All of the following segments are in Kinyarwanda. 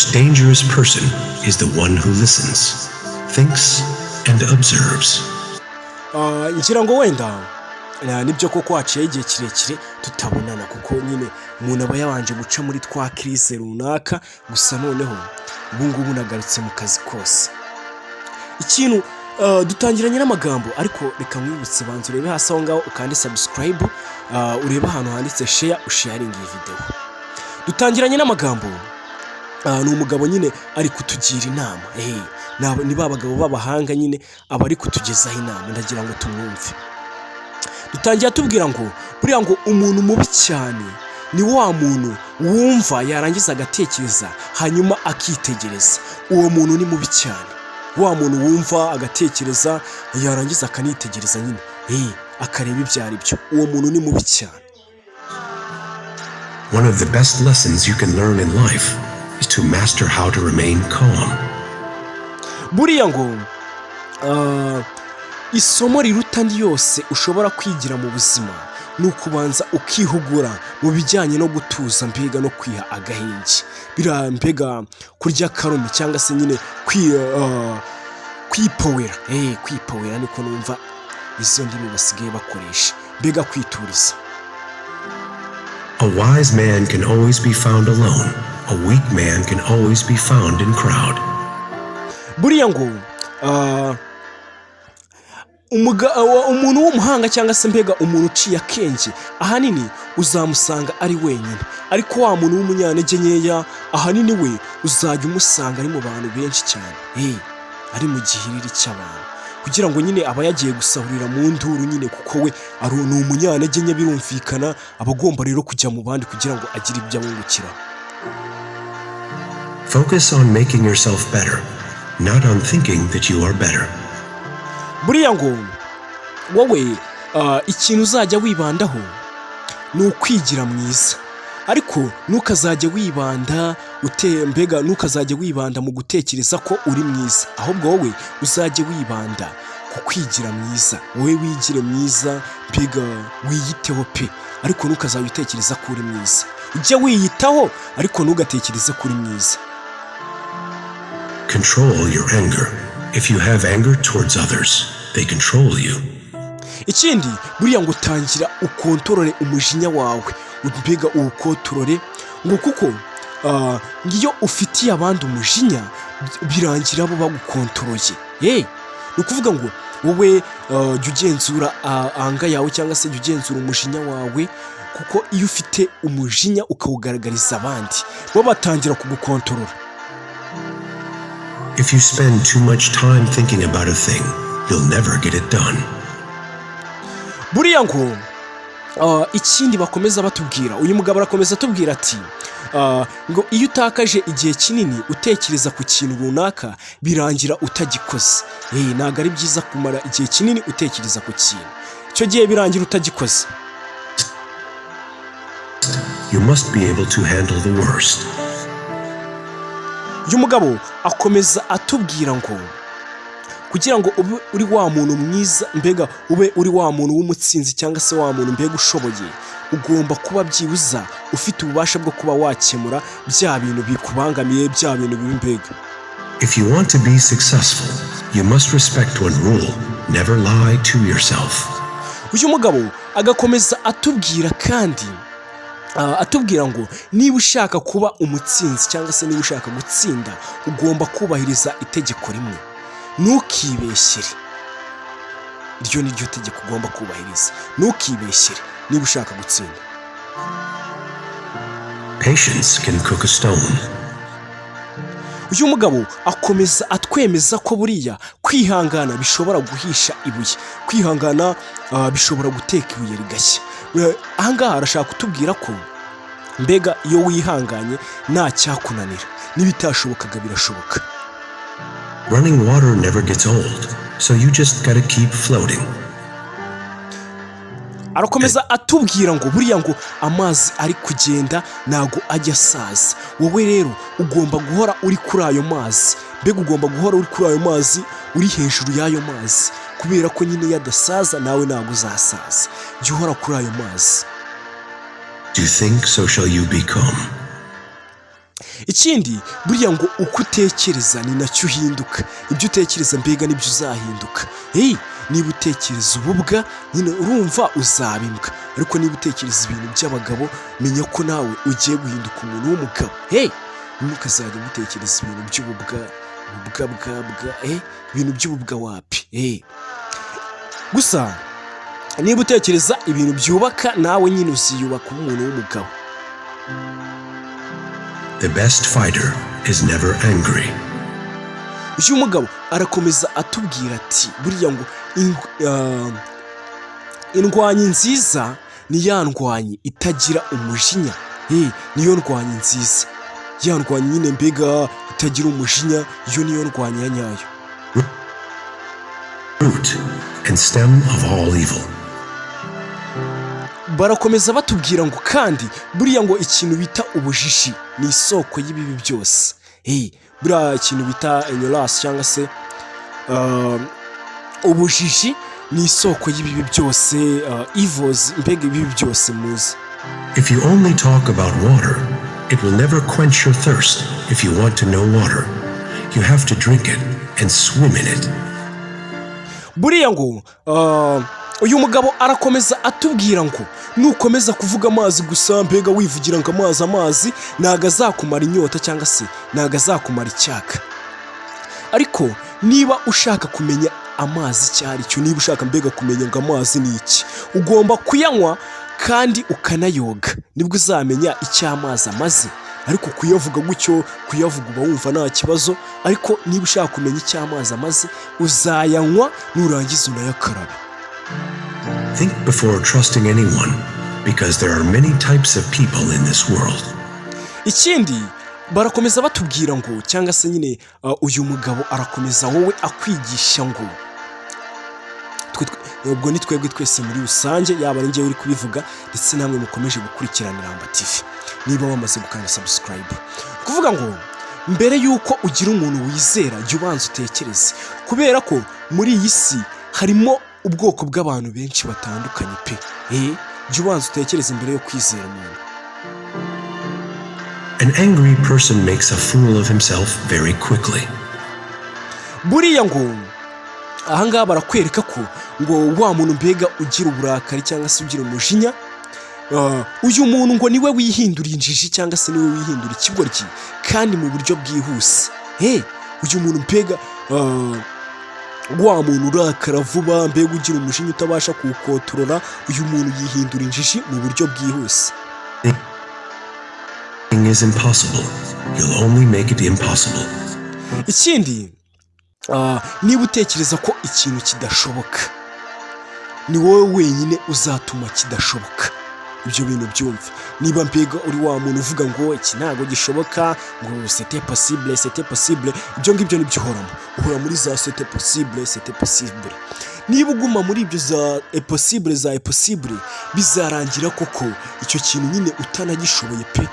Dangerous person is the one who listens, thinks, and observes. Ngira ngo wenda nibyo koko haciyeho igihe kirekire tutabonana, kuko nyine umuntu aba yabanje guca muri twa crise runaka. Gusa noneho ubu ngubu nagarutse mu kazi kose. Ikintu dutangiranye n'amagambo, ariko reka nkwibutse, banza urebe hasi aho ngaho, ukande subscribe, urebe ahantu handitse share, usharinge iyi videwo. Dutangiranye n'amagambo, ni umugabo nyine ari kutugira inama. Ni ba bagabo b'abahanga nyine aba ari kutugezaho inama. Ndagira ngo tumwumve. Dutangiye atubwira ngo buriya ngo umuntu mubi cyane ni wa muntu wumva, yarangiza agatekereza, hanyuma akitegereza. Uwo muntu ni mubi cyane, wa muntu wumva, agatekereza, yarangiza akanitegereza nyine, akareba ibyo ari byo. Uwo muntu ni mubi cyane. One of the best lessons you can learn in life is to master how to remain calm. Buriya ngo isomo riruta andi yose ushobora kwigira mu buzima ni ukubanza ukihugura mu bijyanye no gutuza, mbega no kwiha agahenge. Biriya mbega kurya karumi, cyangwa se nyine kwipowera, kwipowera niko numva izo ndimi basigaye bakoresha, mbega kwituriza. A wise man can always be found alone. A weak man can always be found in crowd. Buriya ngo umuntu w'umuhanga, cyangwa se mbega umuntu uciye akenge, ahanini uzamusanga ari wenyine, ariko wa muntu w'umunyantege nkeya ahanini we uzajya umusanga ari mu bantu benshi cyane, ari mu gihiriri cy'abantu, kugira ngo nyine aba yagiye gusahurira mu nduru nyine, kuko we ni umunyantege nke, birumvikana aba agomba rero kujya mu bandi kugira ngo agire ibyo abungukira. Focus on making yourself better, not on thinking that you are better. Buriya ngo wowe ikintu uzajya wibandaho ni ukwigira mwiza, ariko ntukazajye wibanda mbega ntukazajye wibanda mu gutekereza ko uri mwiza, ahubwo wowe uzajye wibanda ku kwigira mwiza. Wowe wigire mwiza, mbega wiyiteho pe, ariko ntukazajye utekereza ko uri mwiza. Ujye wiyitaho, ariko ntugatekereze ko uri mwiza. Control your anger. If you have anger towards others, they control you. Ikindi, buriya ngo tangira ukontorore umujinya wawe, mbega uwukontorore, ngo kuko iyo ufitiye abandi umujinya birangira bo bagukontoroye. Ni ukuvuga ngo wowe jya ugenzura anger yawe, cyangwa se jya ugenzura umujinya wawe, kuko iyo ufite umujinya ukawugaragariza abandi, bo batangira kugukontorora. If you spend too much time thinking about a thing, you'll never get it done. Buriya ngo ikindi bakomeza batubwira, uyu mugabo arakomeza atubwira ati ngo iyo utakaje igihe kinini utekereza ku kintu runaka, birangira utagikoze. Ntabwo ari byiza kumara igihe kinini utekereza ku kintu, icyo gihe birangira utagikoze. You must be able to handle the worst. Uyu mugabo akomeza atubwira ngo kugira ngo ube uri wa muntu mwiza, mbega ube uri wa muntu w'umutsinzi, cyangwa se wa muntu mbega ushoboye, ugomba kuba byibuza ufite ububasha bwo kuba wakemura bya bintu bikubangamiye, bya bintu bibi mbega. If you want to be successful, you must respect one rule: never lie to yourself. Uyu mugabo agakomeza atubwira kandi atubwira ngo niba ushaka kuba umutsinzi, cyangwa se niba ushaka gutsinda, ugomba kubahiriza itegeko rimwe: ntukibeshyere. Iryo ni ryo tegeko ugomba kubahiriza: ntukibeshyere niba ushaka gutsinda. Patience can cook a stone. Uyu mugabo akomeza atwemeza ko buriya kwihangana bishobora guhisha ibuye, kwihangana bishobora guteka ibuye rigashya. Ahangaha arashaka kutubwira ko mbega iyo wihanganye nta cyakunanira, n'ibitashobokaga birashoboka. Running water never gets old, so you just gotta keep floating. Arakomeza atubwira ngo buriya ngo amazi ari kugenda ntago ajya asaza. Wowe rero ugomba guhora uri kuri ayo mazi, mbega ugomba guhora uri kuri ayo mazi, uri hejuru y'ayo mazi, kubera ko nyine iyo adasaza nawe ntabwo uzasaza. Jya uhora kuri ayo mazi. Do you think so shall you become. Ikindi, buriya ngo uko utekereza ni nacyo uhinduka. Ibyo utekereza mbega nibyo uzahinduka. Hey, niba utekereza ububwa nyine, urumva uzaba imbwa, ariko niba utekereza ibintu by'abagabo, menya ko nawe ugiye guhinduka umuntu w'umugabo. Hey, ntimukazajya mutekereza ibintu by'ububwa, ububwa bwa bwa, ibintu by'ububwa wapi. Hey. Gusa niba utekereza ibintu byubaka, nawe nyine uziyubaka uba umuntu w'umugabo. The best fighter is never angry. Uyu mugabo arakomeza atubwira ati: "Buriya ngo indwanyi nziza ni ya ndwanyi itagira umujinya." Niyo ndwanyi nziza, ya ndwanyi nyine mbega itagira umujinya, iyo niyo ndwanyi ya nyayo. Root and stem of all evil. Barakomeza batubwira ngo kandi buriya ngo ikintu bita ubujiji ni isoko y'ibibi byose. Buriya ikintu bita ignorance cyangwa se ubujiji ni isoko y'ibibi byose, evils, mbega ibibi byose muzi. If you only talk about water, it will never quench your thirst. If you want to know water, you have to drink it and swim in it. Buriya ngo uyu mugabo arakomeza atubwira ngo nukomeza kuvuga amazi gusa, mbega wivugira ngo amazi, amazi, ntabwo azakumara inyota cyangwa se ntabwo azakumara icyaka. Ariko niba ushaka kumenya amazi icyo ari cyo, niba ushaka mbega kumenya ngo amazi ni iki, ugomba kuyanywa kandi ukanayoga, nibwo uzamenya icyo amazi amaze. Ariko kuyavuga gutyo, kuyavuga uba wumva nta kibazo, ariko niba ushaka kumenya icyo amazi amaze, uzayanywa nurangiza unayakarabe. Think before trusting anyone, because there are many types of people in this world. Ikindi barakomeza batubwira ngo, cyangwa se nyine uyu mugabo arakomeza wowe akwigisha ngo ubwo ni twebwe twese muri rusange, yaba ari njyewe uri kubivuga ndetse namwe mukomeje gukurikirana Iramba TV niba wamaze gukanda subscribe. Kuvuga ngo mbere y'uko ugira umuntu wizera, jya ubanza utekereze, kubera ko muri iyi si harimo ubwoko bw'abantu benshi batandukanye pe. Jya ubanza utekereze mbere yo kwizera umuntu. An angry person makes a fool of himself very quickly. Buriya ngo ahangaha barakwereka ko ngo wa muntu mbega ugira uburakari cyangwa se ugira umujinya, uyu muntu ngo niwe wihindura injiji cyangwa se niwe wihindura ikigoryi kandi mu buryo bwihuse. He, uyu muntu mbega, wa muntu urakara vuba, mbega ugira umujinya utabasha kuwukotorora, uyu muntu yihindura injiji mu buryo bwihuse. Is impossible. You'll only make it impossible. Ikindi, niba utekereza ko ikintu kidashoboka, ni wowe wenyine uzatuma kidashoboka. Ibyo bintu byumve. Niba mbega uri wa muntu uvuga ngo iki ntabwo gishoboka, ngo c'est possible, c'est possible, ibyo ngibyo nibyo uhoramo, uhora muri za c'est possible, c'est possible. Niba uguma muri ibyo za impossible, za impossible, bizarangira koko icyo kintu nyine utanagishoboye pe.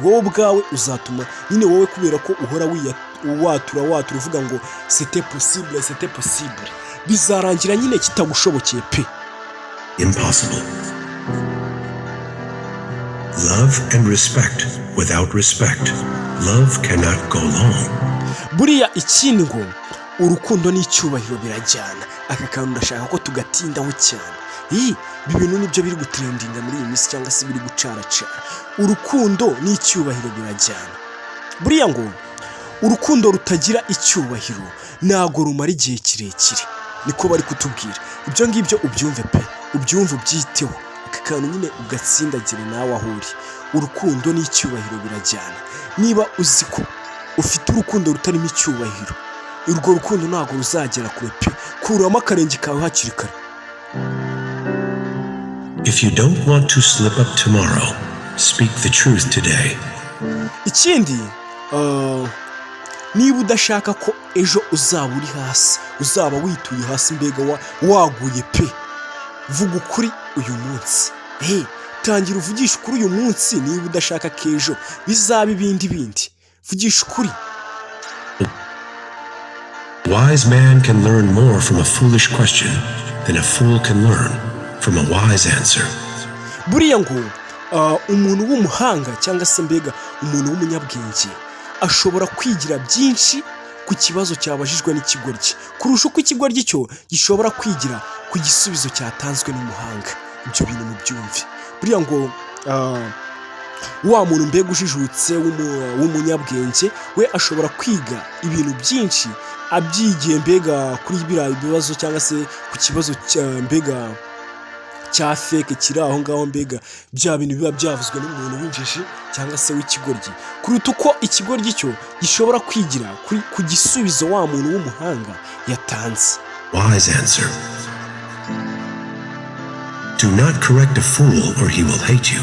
Wowe ubwawe uzatuma nyine wowe, kubera ko uhora watura watura uvuga ngo c'est possible, c'est possible, bizarangira nyine kitagushobokeye pe. Impossible. Love and respect. Without respect, love cannot go long. Buriya ikindi ngo urukundo n'icyubahiro birajyana. Aka kantu ndashaka ko tugatindaho cyane. Ibi bintu nibyo biri gutrendinga muri iyi minsi cyangwa se biri gucaracara. Urukundo n'icyubahiro birajyana. Buriya ngo urukundo rutagira icyubahiro ntabwo rumara igihe kirekire, niko bari kutubwira. Ibyo ngibyo ubyumve pe, ubyumve, ubyiteho, aka kantu nyine ugatsindagire nawe aho uri. Urukundo n'icyubahiro birajyana. Niba uzi ko ufite urukundo rutarimo icyubahiro, urwo rukundo ntabwo ruzagera kure pe. Kuramo akarenge kawe hakiri kare. If you don't want to slip up tomorrow, speak the truth today. Ikindi, niba udashaka ko ejo uzaba uri hasi, uzaba wituye hasi, mbega waguye pe, vuga ukuri uyu munsi. Hey, tangira uvugishe ukuri uyu munsi. Niba udashaka ko ejo bizaba ibindi bindi, vugisha ukuri. A wise man can learn more from a foolish question than a fool can learn from a wise answer. Buriya ngo umuntu w'umuhanga cyangwa se mbega Umuntu w'umunyabwenge ashobora kwigira byinshi ku kibazo cyabajijwe n'ikigoryi, kurusha uko ikigoryi cyo gishobora kwigira ku gisubizo cyatanzwe n'umuhanga. Ibyo bintu mubyumve. Buriya ngo wa muntu mbega ujijutse, w'umunyabwenge, we ashobora kwiga ibintu byinshi abyigiye mbega kuri biriya bibazo, cyangwa se ku kibazo cya mbega cya fake kiri aho ngaho, mbega bya bintu biba byavuzwe n'umuntu w'injiji cyangwa se w'ikigoryi, kuruta uko ikigoryi cyo gishobora kwigira ku gisubizo wa muntu w'umuhanga yatanze. Wise answer. Do not correct a fool, or he will hate you.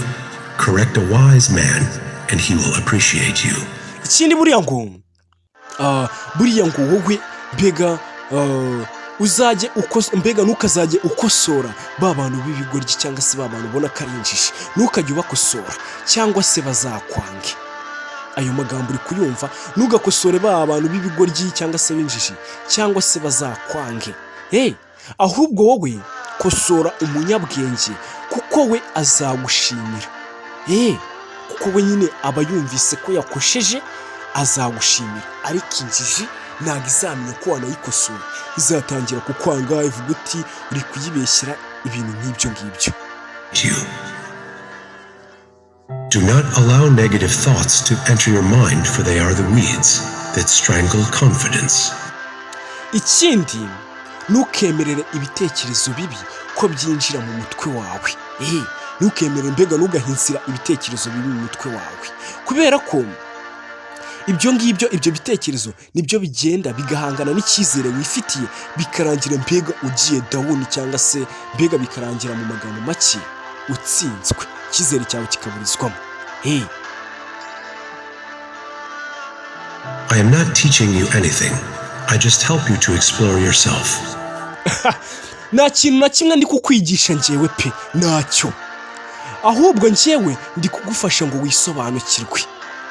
Correct a wise man, and he will appreciate you. Ikindi, buriya ngo wowe mbega uzajye mbega ntukazajye ukosora ba bantu b'ibigoryi, cyangwa se ba bantu ubona ko ari injiji. Ntukajye ubakosora, cyangwa se bazakwange. Ayo magambo uri kuyumva? Ntugakosore ba bantu b'ibigoryi cyangwa se b'injiji, cyangwa se bazakwange. Hey, ahubwo wowe kosora umunyabwenge, kuko we azagushimira. Kuko we nyine aba yumvise ko yakosheje, azagushimira. Ariko injiji ntabwo izamenya ko wanayikosora, izatangira kukwanga, ivuga uti uri kuyibeshyira, ibintu nk'ibyo ngibyo. You. Do not allow negative thoughts to enter your mind, for they are the weeds that strangle confidence. Ikindi, ntukemerere ibitekerezo bibi ko byinjira mu mutwe wawe. Ntukemerere, mbega ntugahe ibitekerezo bibi mu mutwe wawe, kubera ko ibyo ngibyo, ibyo bitekerezo nibyo bigenda bigahangana n'icyizere wifitiye, bikarangira mbega ugiye down, cyangwa se mbega bikarangira mu magambo make utsinzwe, icyizere cyawe kikaburizwamo. Hey. I am not teaching you anything. I just help you to explore yourself. Nta kintu na kimwe ndi kukwigisha njyewe pe, ntacyo. Ahubwo njyewe ndi kugufasha ngo wisobanukirwe.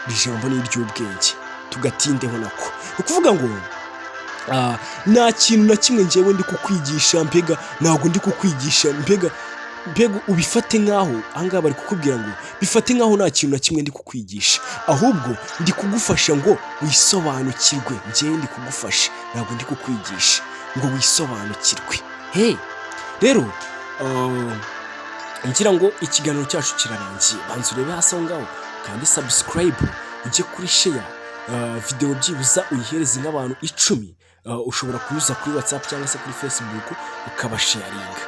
Iri jambo ni iry'ubwenge, tugatindeho nako. Ni ukuvuga ngo nta kintu na kimwe njyewe ndi kukwigisha, mbega ntabwo ndi kukwigisha, mbega ubifate nk'aho ahangaha bari kukubwira ngo bifate nk'aho nta kintu na kimwe ndi kukwigisha, ahubwo ndi kugufasha ngo wisobanukirwe. Njyewe ndi kugufasha, ntabwo ndi kukwigisha, ngo wisobanukirwe. Hey, rero ngira ngo ikiganiro cyacu kirarangiye. Banza urebe hasi aho ngaho kandi subscribe, ujye kuri share videwo, byibuza uyihereze nk'abantu 10. Ushobora kunyuza kuri WhatsApp cyangwa se kuri Facebook ukabasharinga.